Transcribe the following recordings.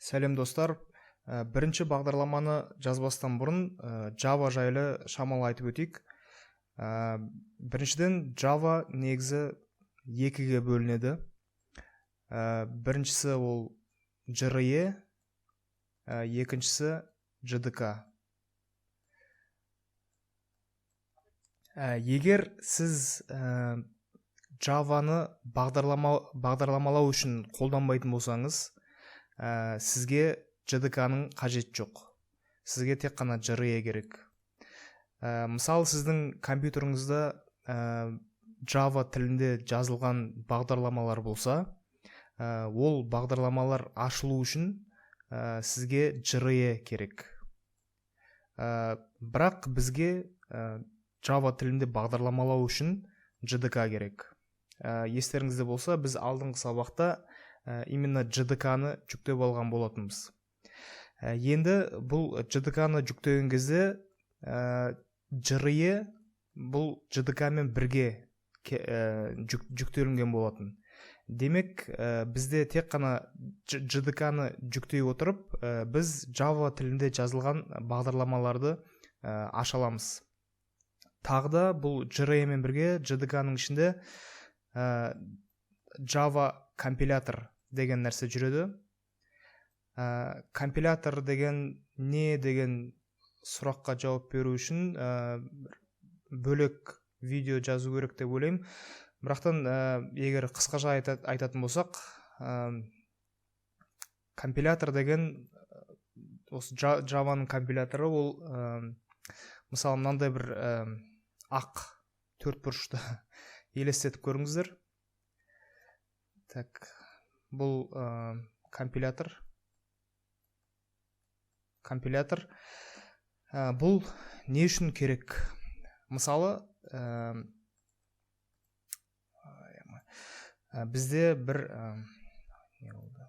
Сәлем, достар. Бірінші бағдарламаны жазбастан бұрын Java жайлы шамалы айтып өтейік. Біріншіден, Java негізі екіге бөлінеді. Біріншісі ол JRE, екіншісі JDK. Егер сіз Java-ны бағдарламалау үшін қолданбайтын болсаңыз, сізге JDK-ның қажеті жоқ. Сізге тек қана JRE керек. Мысалы, сіздің компьютеріңізде Java тілінде жазылған бағдарламалар болса, ол бағдарламалар ашылу үшін сізге JRE керек. Бірақ бізге Java тілінде бағдарламалау үшін JDK керек. Естеріңізде болса, біз алдыңғы сабақта именно JDK-ны жүктеп алған болатынбыз. Енді бұл JDK-ны жүктеген кезде JRE бұл JDK-мен бірге жүктелінген болатын. Демек, бізде тек қана JDK-ны жүктей отырып, біз Java тілінде жазылған бағдарламаларды аша аламыз. Тағы да бұл JRE-мен бірге JDK-ның ішінде Java компилятор деген нәрсе жүреді. Компилятор деген не деген сұраққа жауап беру үшін бөлек видео жазу керек деп ойлаймын. Бірақтан егер қысқаша айтатын болсақ, компилятор деген осы Java-ның компиляторы ол, мысалы, мынандай бір ақ төрт бұрышты елестетіп көріңіздер. Так, бұл компилятор. Компилятор. Бұл не үшін керек? Мысалы, бізде бір не болды?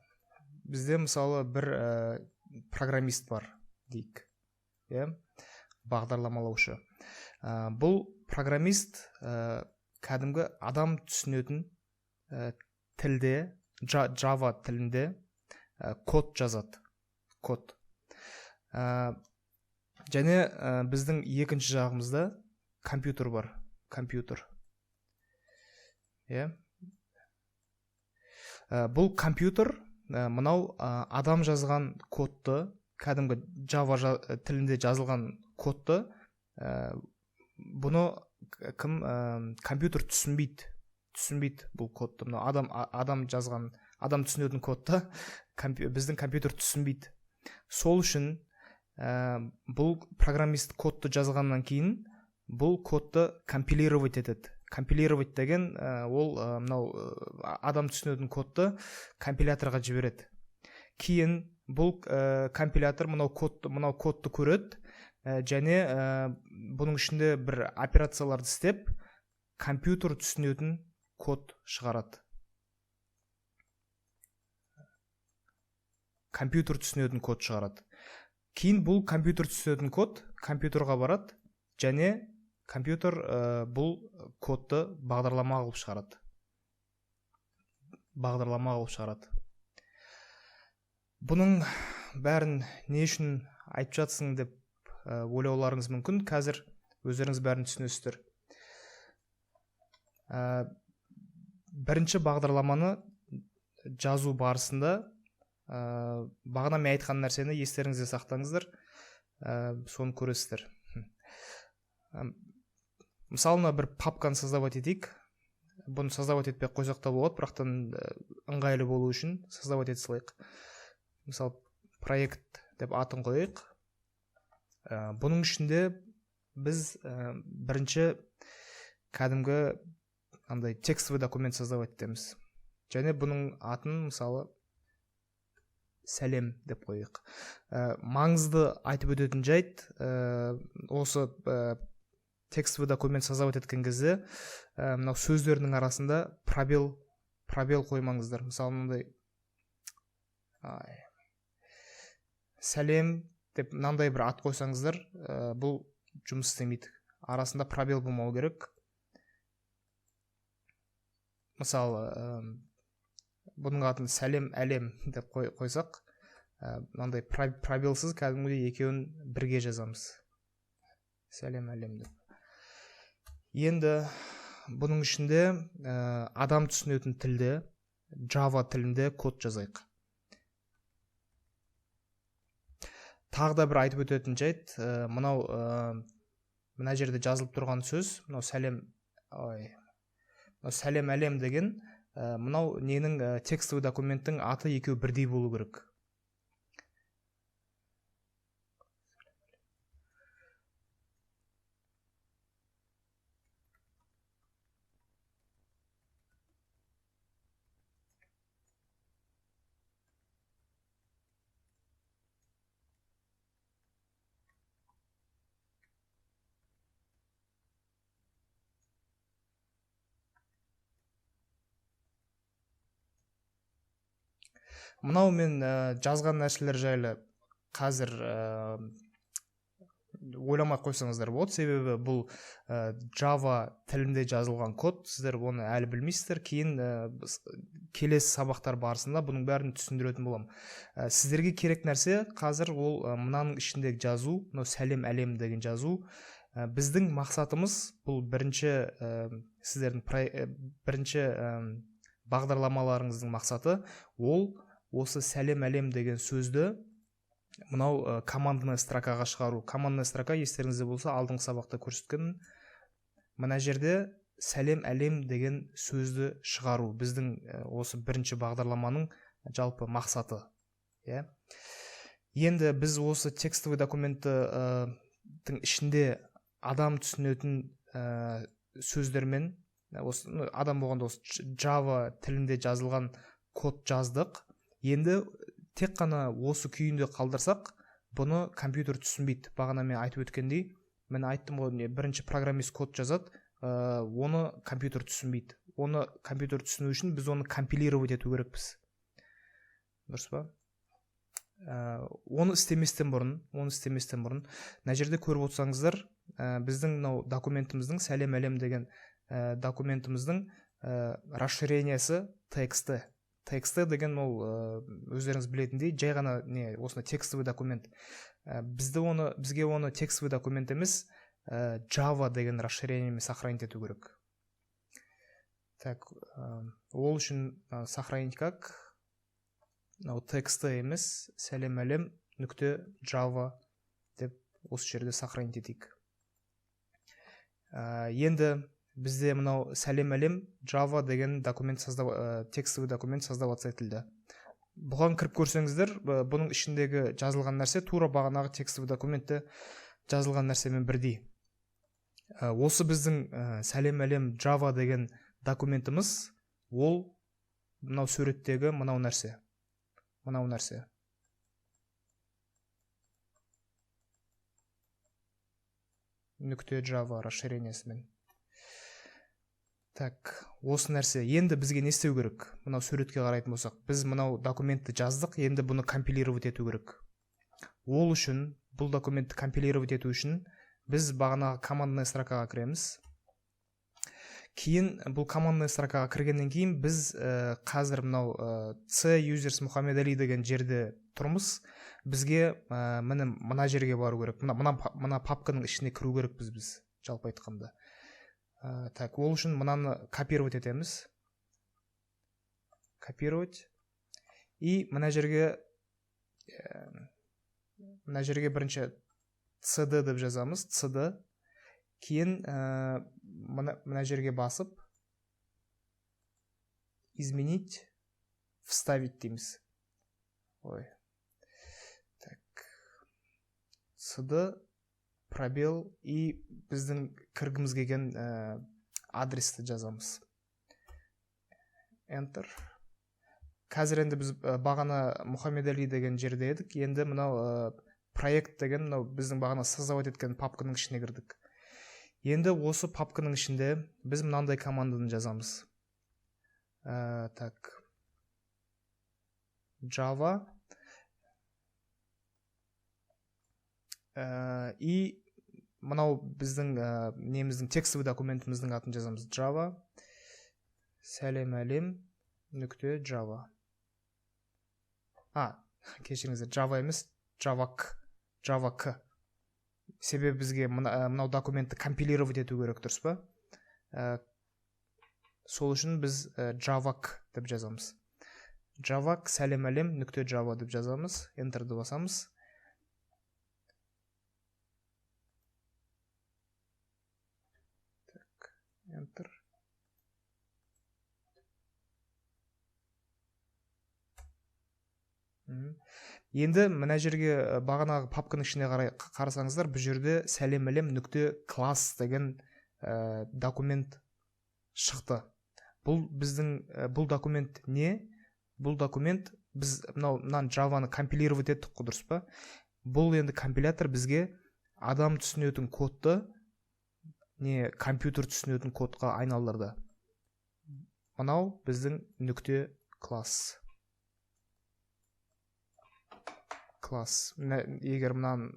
Бізде, мысалы, бір программист бар дейік, иә, бағдарламалаушы. Бұл программист кәдімгі адам түсінетін тілде, Java тілінде код жазады, код. Және біздің екінші жағымызда компьютер бар, компьютер, иә. Бұл компьютер мынау адам жазған кодты, кәдімгі Java тілінде жазылған кодты, бұны кім, компьютер түсінбейді бұл кодты. Мынау адам жазған, адам түсінетін кодты біздің компьютер түсінбейді. Сол үшін бұл программист кодты жазғаннан кейін бұл кодты компилировать етеді. Компилировать деген ол мынау адам түсінетін кодты компиляторға жібереді. Кейін бұл компилятор мынау кодты көреді және бұның ішінде бір операцияларды істеп, компьютер түсінетін код шығарады. Компьютер түсінетін код шығарады. Кейін бұл компьютер түсінетін код компьютерға барады және компьютер бұл кодты бағдарлама қылып шығарады. Бағдарлама қылып шығарады. Бұның бәрін не үшін айтып жатсың деп ойлауларыңыз мүмкін. Қазір өздеріңіз бәрін түсінесіздер. Бірінші бағдарламаны жазу барысында бағана мен айтқан нәрсені естеріңізде сақтаңыздар, соны көресіздер. Мысалы, мына бір папканы создавать етейік. Бұны создавать етпей қойсақ та болады, бірақтан ыңғайлы болу үшін создавать ете салайық. Мысалы, проект деп атын қояйық. Бұның ішінде біз бірінші кәдімгі андай текстовый документ создавать етеміз және бұның атын, мысалы, сәлем деп қояйық. Маңызды айтып өтетін жайт, осы текстовый документ создавать еткен кезде мынау сөздердің арасында пробел қоймаңыздар. Мысалы, мынандай сәлем деп мынандай бір ат қойсаңыздар, бұл жұмыс істемейді. Арасында пробел болмау керек. Мысалы, бұның атын сәлем әлем деп қойсақ, Мынандай пробелсіз кәдімгідей екеуін бірге жазамыз. Сәлем әлем деп. Енді бұның ішінде адам түсінетін тілде, Java тілінде код жазайық. Тағы да бір айтып өтетін жайт, мынау мына жерде жазылып тұрған сөз, мынау сәлем, ой, мынау сәлем әлем деген, мынау ненің текстовый документтің аты екеуі бірдей болу керек. Мынау мен жазған нәрселер жайлы қазір ойламай қойсаңыздар болады, себебі бұл Java тілінде жазылған код, сіздер оны әлі білмейсіздер. Кейін келесі сабақтар барысында бұның бәрін түсіндіретін боламын. Сіздерге керек нәрсе қазір ол мынаның ішіндегі жазу, мынау сәлем әлем деген жазу. Біздің мақсатымыз бұл бірінші, сіздердің бірінші бағдарламаларыңыздың мақсаты ол осы сәлем әлем деген сөзді мынау командная строкаға шығару. Командная строка, естеріңізде болса, алдыңғы сабақта көрсеткенмін. Мына жерде сәлем әлем деген сөзді шығару біздің осы бірінші бағдарламаның жалпы мақсаты. Иә. Енді біз осы текстовый документтің ішінде адам түсінетін сөздермен, осы, адам болғанда осы Java тілінде жазылған код жаздық. Енді тек қана осы күйінде қалдырсақ, бұны компьютер түсінбейді. Бағана мен айтып өткендей, мен айттым ғой, бірінші программист код жазады, оны компьютер түсінбейді. Оны компьютер түсіну үшін біз оны компилировать ету керекпіз. Дұрыс па? Оны істеместен бұрын, мына жерде көріп отырсаңыздар, біздің мынау документіміздің сәлем әлем деген документіміздің расширениесі TXT. TXT деген ол өздеріңіз білетіндей жай ғана не, осындай текстовый документ. Бізге оны текстовый документ емес, Java деген расширениемен сохранить ету керек. Так, ол үшін сохранить как мынау TXT емес, сәлем әлем нүкте Java деп осы жерде сохранить етейік. Енді бізде мынау сәлем әлем Java деген документ текстовый документ создаваться етілді. Бұған кіріп көрсеңіздер, бұның ішіндегі жазылған нәрсе тура бағанағы текстовый документте жазылған нәрсемен бірдей. Осы біздің сәлем әлем Java деген документіміз, ол мынау суреттегі мынау нәрсе. Мынау нәрсе. Нүкте Java расширениесімен. Так, осы нәрсе. Енді бізге не істеу керек? Мынау суретке қарайтын болсақ, біз мынау документті жаздық, енді бұны компилировать ету керек. Ол үшін, бұл документті компилировать ету үшін біз бағанағы командная строкаға кіреміз. Кейін бұл командная строкаға кіргеннен кейін біз қазір мынау C users Мұхаммед Али деген жерде тұрмыз. Бізге міне мына жерге бару керек. Мына папканың ішіне кіру керекпіз біз, жалпы айтқанда. Так, ол үшін мынаны копировать етеміз. Копировать. И мына жерге бірінші cd деп жазамыз, cd. Кейін мына жерге басып изменить, вставить дейміз. Ой. Так. Cd пробел и біздің кіргіміз келген адресті жазамыз. Enter. Қазір енді біз бағана Мұхаммед Али деген жерде едік. Енді мынау проект деген мынау біздің бағана создавать еткен папканың ішіне кірдік. Енді осы папканың ішінде біз мынандай команданы жазамыз. Так. Java и мынау біздің неміздің текстовый документіміздің атын жазамыз. Java сәлем әлем нүкте Java. Кешіріңіздер, Java емес, javac, javac. Себебі бізге мынау документті компилировать ету керек, дұрыс па? Сол үшін біз javac деп жазамыз. Javac сәлем әлем нүкте java деп жазамыз, Enter'ді басамыз. Так, Enter. Енді мына жерге бағанағы папканың ішіне қарай қарасаңыздар, бұл жерде сәлем әлем нүкте класс деген документ шықты. Бұл біздің бұл документ не? Бұл документ біз мынаны Java-ны компилировать еттік қой, дұрыс па? Бұл енді компилятор бізге адам түсінетін кодты не компьютер түсінетін кодқа айналдырды. Мынау біздің нүкте класс. Класс. Егер мынаны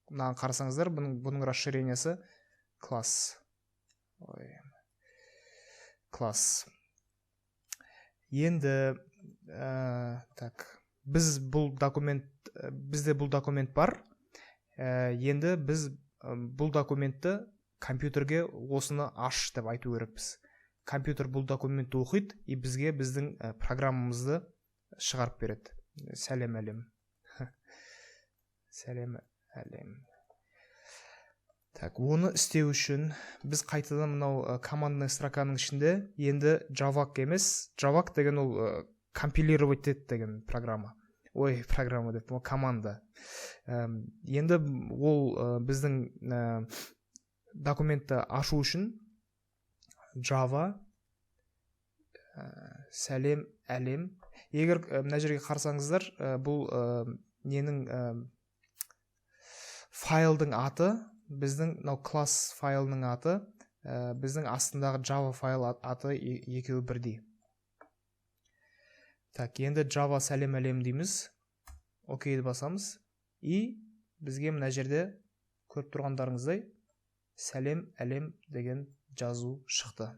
қарасаңыздар, бұның расширениесі класс. Ой. Класс. Енді так, біз бұл документ, бізде бұл документ бар. Енді біз бұл документті компьютерге осыны аш деп айту керекпіз. Компьютер бұл документті оқиды и бізге біздің программамызды шығарып береді. Сәлем әлем. Сәлем әлем. Так, оны істеу үшін біз қайтадан мынау командный строканың ішінде енді javac емес, javac деген ол компилировать ет деген программа. Ой, программа деп, ол команда. Енді ол біздің документті ашу үшін Java сәлем әлем. Егер мына жерге қарасаңыздар, бұл ненің файлдың аты, біздің мынау класс файлының аты, біздің астындағы Java файл аты екеуі бірдей. Так, енді Java сәлем әлем дейміз. Окейді басамыз. И бізге мына жерде көріп тұрғандарыңыздай сәлем әлем деген жазу шықты.